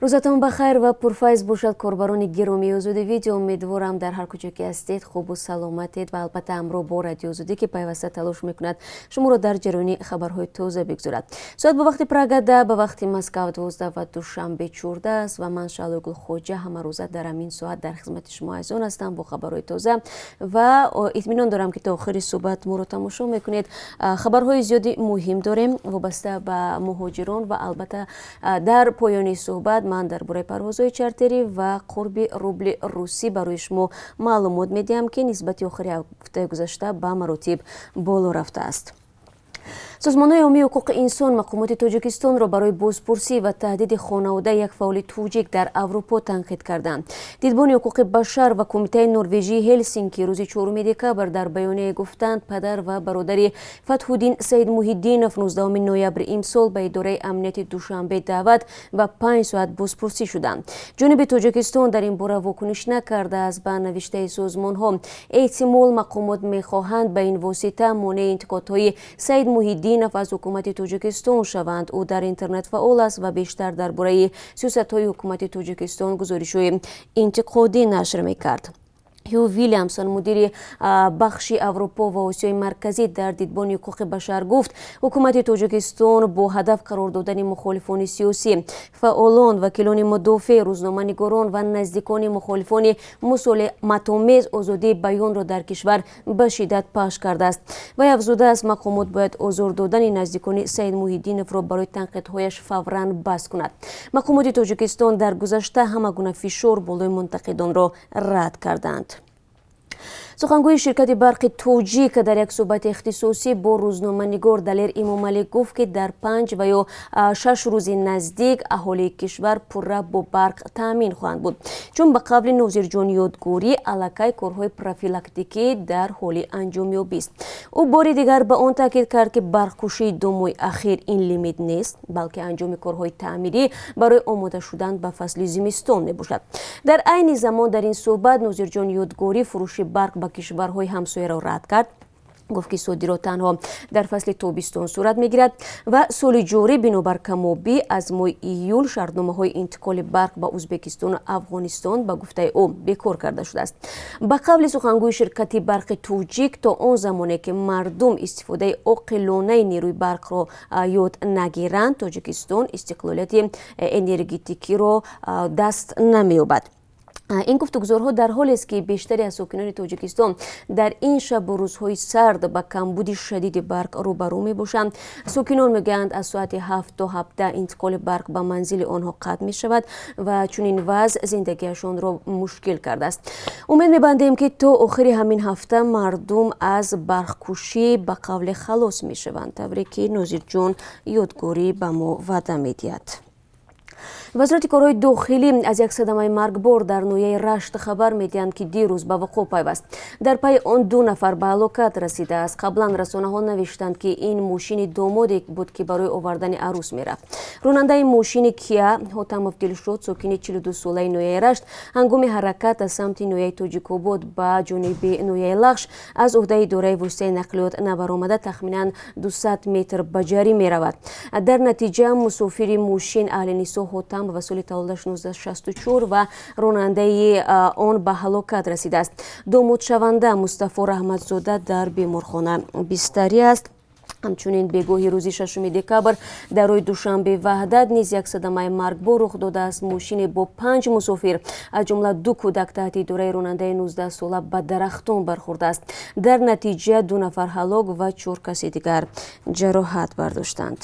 Рӯзатон ба хайр ва пурфайз бошад, корбарони гиромии Озоди Видео. Умедворам, дар ҳар куҷо ки ҳастед, хубу саломатед ва албатта ҳамроҳ бо Радио Озодӣ, ки пайваста талош мекунад шуморо дар ҷараёни хабарҳои тоза бигзорад. Соат ба вақти Прага 10, ба вақти Москав 12 ва Душанбе 14 аст ва ман, Шаҳлои Гулхоҷа, ҳамарӯза дар ҳамин соат дар хизмати шумо азизон ҳастам бо хабарҳои тоза ва итминон дорам, ки то охири суҳбат моро тамошо мекунед. Хабарҳои зиёди муҳим дорем, вобаста ба муҳоҷирон, ва албатта дар поёни суҳбат ман дар бораи парвозҳои чартерӣ ва қурби рубли русӣ барои шумо маълумот медиҳам, ки нисбати охири ҳафтаи гузашта ба маротиб боло рафтааст. Созмонҳои ҳомии ҳуқуқи инсон мақомоти Тоҷикистонро барои бозпурсӣ ва таҳдиди хонаводаи як фаъоли тоҷик дар Аврупо танқид карданд. Дидбони ҳуқуқи башар ва Кумитаи Норвежии Ҳелсинки рӯзи 4 декабр дар баёнияе гуфтанд, падар ва бародари Фатҳуддин Саидмуҳиддинов 19 ноябри имсол ба идораи амнияти Душанбе даъват ва 5 соат бозпурсӣ шуданд. Ҷониби Тоҷикистон дар ин бора вокуниш накардааст. Ба навиштаи созмонҳо, эҳтимол, мақомот мехоҳанд ба ин восита монеи интиқодҳои Саидмуҳиддинов аз ҳукумати Тоҷикистон шаванд. Ӯ дар интернет фаъол аст ва бештар дар бораи сиёсатҳои ҳукумати Тоҷикистон гузоришҳои интиқодӣ нашр мекард. Ҳю Вилямсон, мудири бахши Аврупо ва Осиёи Марказӣ дар Дидбони ҳуқуқи башар, гуфт, ҳукумати Тоҷикистон бо ҳадаф қарор додани мухолифони сиёсӣ, фаъолон, вакилони мудофеъ, рӯзноманигорон ва наздикони мухолифони мусолиматомез озодии баёнро дар кишвар ба шиддат пахш кардааст. Вай афзудааст, мақомот бояд озор додани наздикони Саидмуҳиддиновро барои танқидҳояш фавран бас кунад. Мақомоти Тоҷикистон дар гузашта ҳама гуна фишор болои мунтақидонро рад карданд. Сухангӯи ширкати Барқи Тоҷик дар як суҳбати ихтисосӣ бо рӯзноманигор Далер Имомалӣ гуфт, ки дар 5 ва ё 6 рӯзи наздик аҳолии кишвар пурра бо барқ таъмин хоҳанд буд, чун ба қавли Нозирҷон Ёдгорӣ, аллакай корҳои профилактикӣ дар ҳоли анҷомёбист. Ӯ бори дигар ба он таъкид кард, ки барқкушии 2 моҳи ахир ин лимит нест, балки анҷоми корҳои таъмирӣ барои омода шудан ба фасли зимистон мебошад. Дар айни замон дар ин суҳбат Нозирҷон Ёдгорӣ фурӯши барқ ба кишварҳои ҳамсояро рад кард, гуфт, ки содирот танҳо дар фасли тобистон сурат мегирад ва соли ҷорӣ бинобар камобӣ аз моҳи июл шартномаҳои интиқоли барқ ба Ӯзбекистону Афғонистон, ба гуфтаи ӯ, бекор карда шудааст. Ба қавли сухангӯи ширкати Барқи Тоҷик, то он замоне ки мардум истифодаи оқилонаи нерӯи барқро ёд нагиранд, Тоҷикистон истиқлолияти энергетикиро даст намеёбад. Ин гуфтугузорҳо дар ҳолест, ки бештари аз сокинони Тоҷикистон дар ин шабу рӯзҳои сард ба камбуди шадиди барқ рӯбарӯ мебошанд. Сокинон мегӯянд, аз соати 7 то 17 интиқоли барқ ба манзили онҳо қатъ мешавад ва чунин вазъ зиндагиашонро мушкил кардааст. Умед мебандем, ки то охири ҳамин ҳафта мардум аз барқкушӣ ба қавле халос мешаванд, тавре ки Нозирҷон Ёдгорӣ ба мо ваъда медиҳад. Вазорати корҳои дохилӣ аз як садамаи маргбор дар ноҳияи Рашт хабар медиҳанд, ки дирӯз ба вуқӯъ пайваст. Дар пайи он ду нафар ба ҳалокат расидааст. Қаблан расонаҳо навиштанд, ки ин мошини домоде буд, ки барои овардани арӯс мерафт. Ронандаи мошини Киа Ҳотамов Дилшод, сокини 42-солаи ноҳияи Рашт, ҳангоми ҳаракат аз самти ноҳияи Тоҷикобод ба ҷониби ноҳияи Лахш аз уҳдаи идораи воситаи нақлиёт набаромада, тахминан 200 метр ба ҷарӣ меравад. Дар натиҷа мусофири мошин Аҳлинисо Ҳотамова, соли таваллудаш 1964, ва ронандаи он ба ҳалокат расидааст. Домодшаванда Мустафо Раҳматзода дар беморхона бистарӣ аст. Ҳамчунин бегоҳи рӯзи 6 декабр дар роҳи Душанбе Ваҳдат низ як садамаи маргбор рух додааст. Мошине бо панҷ мусофир, аз ҷумла ду кӯдак, таҳти идораи ронандаи 19-сола ба дарахтон бархӯрдааст. Дар натиҷа ду нафар ҳалок ва чор каси дигар ҷароҳат бардоштанд.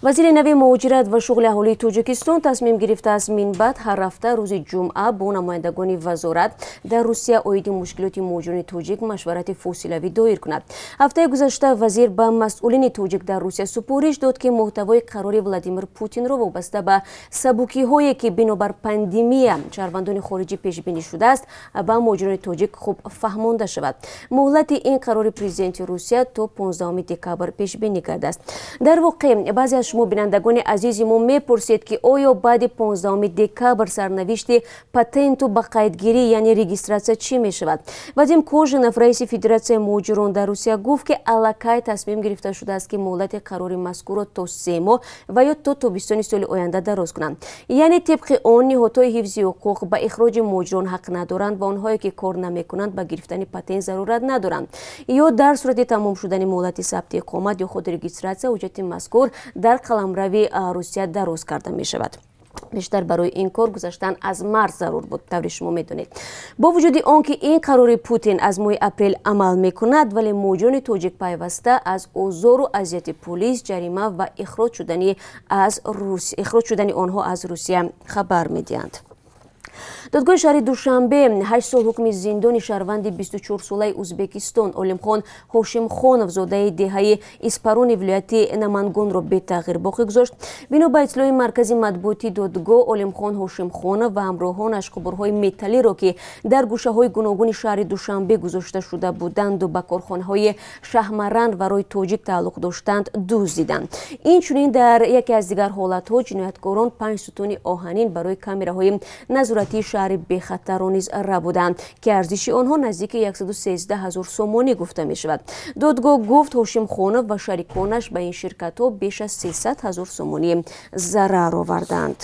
Вазири нави муҳоҷират ва шуғли аҳолии Тоҷикистон тасмим гирифтааст, минбаъд ҳар ҳафта рӯзи ҷумъа бо намояндагони вазорат дар Русия оиди мушкилоти муҳоҷирони тоҷик машварати фосилавӣ доир кунад. Ҳафтаи гузашта вазир ба масъулини тоҷик дар Русия супориш дод, ки муҳтавои қарори Владимир Путинро вобаста ба сабукиҳое, ки бинобар пандемия шаҳрвандони хориҷӣ пешбинӣ шудааст, ба муҳоҷирони тоҷик хуб фаҳмонда шавад. Муҳлати ин қарори президенти Русия то 15 декабр пешбинӣ кардааст. Дар воқеъ, баъзе аз Аз шумо, бинандагони азизи мо, мепурсед, ки оё баъди 15 декабр сарнавишти патенту ба қайдгирӣ, яъне регистрация, чӣ мешавад? Вадим Кожинов, раиси Федератсияи муҳоҷирон дар Русия, гуфт, ки аллакай тасмим гирифта шудааст, ки муҳлати қарори мазкурро то 3 моҳ ва ё то тобистони соли оянда дароз кунанд. Яъне тибқи он ниҳодҳои ҳифзи ҳуқуқ ба ихроҷи муҳоҷирон ҳақ надоранд ва онҳое ки кор намекунанд, ба гирифтани патент зарурат надоранд. Ё дар сурати тамом шудани муҳлати сабти иқомат ё худ регистрация, ҳуҷҷати мазкур дар қаламрави Русия дароз карда мешавад. Бештар барои ин кор гузаштан аз марз зарур буд, тавре шумо медонед. Бо вуҷуди он ки ин қарори Путин аз моҳи апрел амал мекунад, вале муҳоҷирони тоҷик пайваста аз озору азияти пулис, ҷарима ва ихроҷ шудани онҳо аз Русия хабар медиҳанд. Додгоҳи шаҳри Душанбе 8 сол ҳукми зиндони шаҳрванди 24-солаи Ӯзбекистон Олимхон Ҳошимхонов, зодаи деҳаи Испарони вилояти Намангонро бетағйир боқӣ гузошт. Бино ба иттилои маркази матбуотии додгоҳ, Олимхон Ҳошимхонов ва ҳамроҳонаш қубурҳои металлиро, ки дар гӯшаҳои гуногуни шаҳри Душанбе гузошта шуда буданду ба корхонаҳои Шаҳмаран ва Рои Тоҷик тааллуқ доштанд, дуздиданд. Инчунин дар яке аз дигар ҳолатҳо ҷинояткорон панҷ сутуни оҳанин барои камераҳои назоратии шаҳри бехатарро низ рабуданд, ки арзиши онҳо наздики 113 ҳазор сомонӣ гуфта мешавад. Додгоҳ гуфт, Ҳошимхонов ва шариконаш ба ин ширкатҳо беш аз 300 ҳазор сомонӣ зарар оварданд.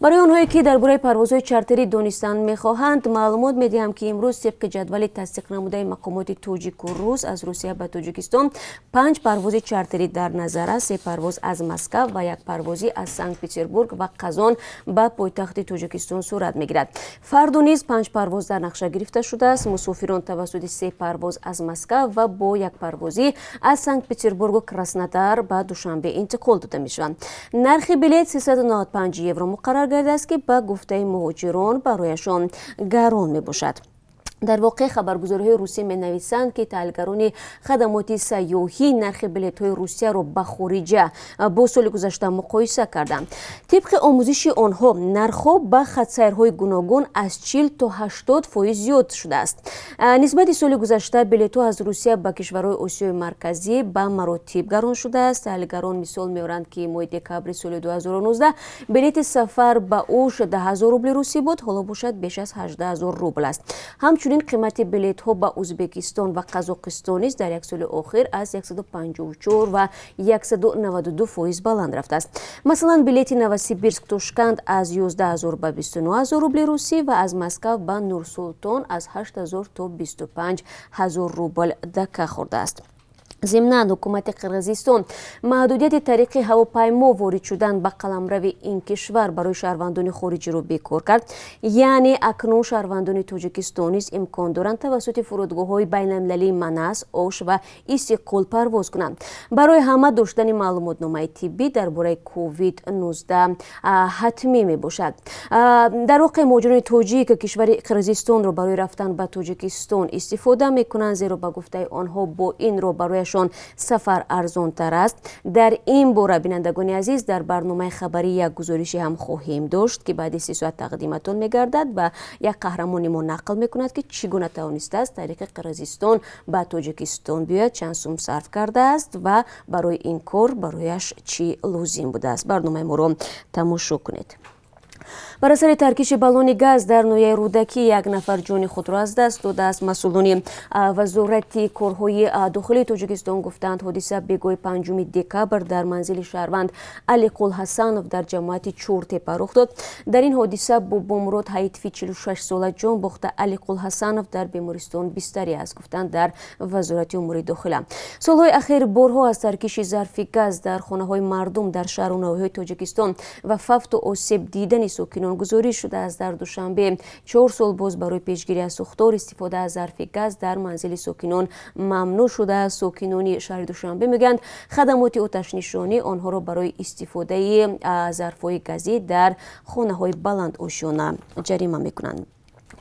Барои онҳое ки дар бораи парвозҳои чартерӣ донистан мехоҳанд, маълумот медиҳам, ки имрӯз тибқи ҷадвали тасдиқнамудаи мақомоти тоҷику рус аз Русия ба Тоҷикистон панҷ парвози чартерӣ дар назар аст: се парвоз аз Москав ва як парвозӣ аз Санкт Петербург ва Қазон ба пойтахти Тоҷикистон сурат мегирад. Фардо низ панҷ парвоз дар нақша гирифта шудааст. Мусофирон тавассути се парвоз аз Москав ва бо як парвозӣ аз Санкт Петербургу Краснодар ба Душанбе интиқол дода мешаванд. Нархи билет 395 евро муқаррар гардидааст, ки ба гуфтаи муҳоҷирон барояшон гарон мебошад. Дар воқеъ, хабаргузориҳои русӣ менависанд, ки таҳлилгарони хадамоти сайёҳӣ нархи билетҳои Русияро ба хориҷа бо соли гузашта муқоиса карданд. Тибқи омӯзиши онҳо, нархҳо ба хатсайрҳои гуногун аз 40 то 80% зиёд шудааст. Нисбати соли гузашта билетҳо аз Русия ба кишварҳои Осиёи Марказӣ ба маротиб гарон шудааст. Таҳлилгарон мисол меоранд, ки моҳи декабри соли 2019 билети сафар ба Уш 10 000 рубли русӣ буд, ҳоло бошад беш аз 18 000 рубл аст. Ҳамчунин қимати билетҳо ба Ӯзбекистон ва Қазоқистон низ дар як соли охир аз 154 ва 192% баланд рафтааст. Масалан, билети Новосибирск Тошканд аз 11 000 ба 29 000 рубли русӣ ва аз Москав ба Нурсултон аз 8000 то 25 000 рубл дака хӯрдааст. Зимнан, ҳукумати Қирғизистон маҳдудияти тариқи ҳавопаймо ворид шудан ба қаламрави ин кишвар барои шаҳрвандони хориҷиро бекор кард. Яъне акнун шаҳрвандони Тоҷикистон низ имкон доранд тавассути фурудгоҳҳои байналмилалии Манас, Ош ва Иссиқкӯл парвоз кунанд. Барои ҳама доштани маълумотномаи тиббӣ дар бораи COVID-19 ҳатмӣ мебошад. Дар воқеъ, муҳоҷирони тоҷик кишвари Қирғизистонро барои рафтан ба Тоҷикистон истифода мекунанд, зеро ба гуфтаи онҳо бо ин роҳ барояшон сафар арзонтар аст. Дар ин бора, бинандагони азиз, дар барномаи хабарӣ як гузорише ҳам хоҳем дошт, ки баъди 3 соат тақдиматон мегардад ва як қаҳрамони мо нақл мекунад, ки чӣ гуна тавонистааст тариқи Қирғизистон ба Тоҷикистон биёяд, чанд сум сарф кардааст ва барои ин кор барояш чӣ лозим будааст. Барномаи моро тамошо кунед. Бар асари таркиши баллони газ дар ноҳияи Рӯдакӣ як нафар ҷони худро аз даст додааст. Масъулони Вазорати корҳои дохилии Тоҷикистон гуфтанд, ҳодиса бегоҳи 5 декабр дар манзили шаҳрванд Алиқул Ҳасанов дар ҷамоати Чортепа рух дод. Дар ин ҳодиса Бобомурод Ҳаитфи 46сола ҷон бохта, Алиқул Ҳасанов дар бемористон бистарӣ аст, гуфтанд дар Вазорати умури дохила. Солҳои ахир борҳо аз таркиши зарфи газ дар хонаҳои мардум дар шаҳру ноҳияҳои Тоҷикистон ва фавту осеб дидани сокинон гузориш шудааст. Дар Душанбе 4 сол боз барои пешгирӣ аз сӯхтор истифода аз зарфи газ дар манзили сокинон мамнӯъ шудааст. Сокинони шаҳри Душанбе мегӯянд, хадамоти оташнишонӣ онҳоро барои истифодаи зарфҳои газӣ дар хонаҳои баландошёна ҷарима мекунанд.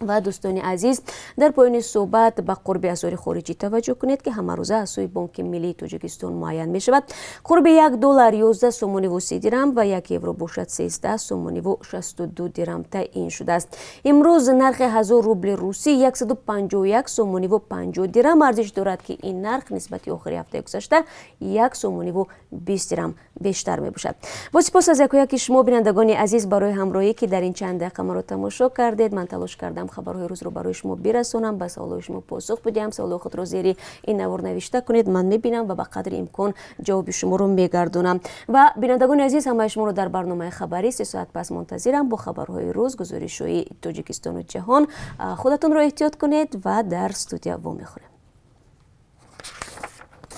Ва, дӯстони азиз, дар поёни суҳбат ба қурби асъори хориҷӣ таваҷҷӯҳ кунед, ки ҳамарӯза аз сӯи Бонки Миллии Тоҷикистон муайян мешавад. Қурби 1 доллар 11 сомониву 30 дирам ва 1 евро бошад 13 сомониву 62 дирам таъин шудааст. Имрӯз нархи 1000 рубли русӣ 151 сомониву 50 дирам арзиш дорад, ки ин нарх нисбати охири ҳафтаи гузашта 1 сомониву 20 дирам. Бештар мебошад. Бо сипос аз якояки шумо, бинандагони азиз, барои ҳамроҳӣ, ки дар ин чанд дақиқа маро тамошо кардед. Ман талош кардам хабарҳои рӯзро барои шумо бирасонам, ба саволҳои шумо посух бидиҳам. Саволҳои худро зери ин навор навишта кунед, ман мебинам ва ба қадри имкон ҷавоби шуморо мегардонам. Ва бинандагони азиз, ҳамаи шуморо дар барномаи хабарӣ 3 соат пас мунтазирам бо хабарҳои рӯз, гузоришҳои Тоҷикистону ҷаҳон. Худатонро эҳтиёт кунед ва дар студия вомехӯрем.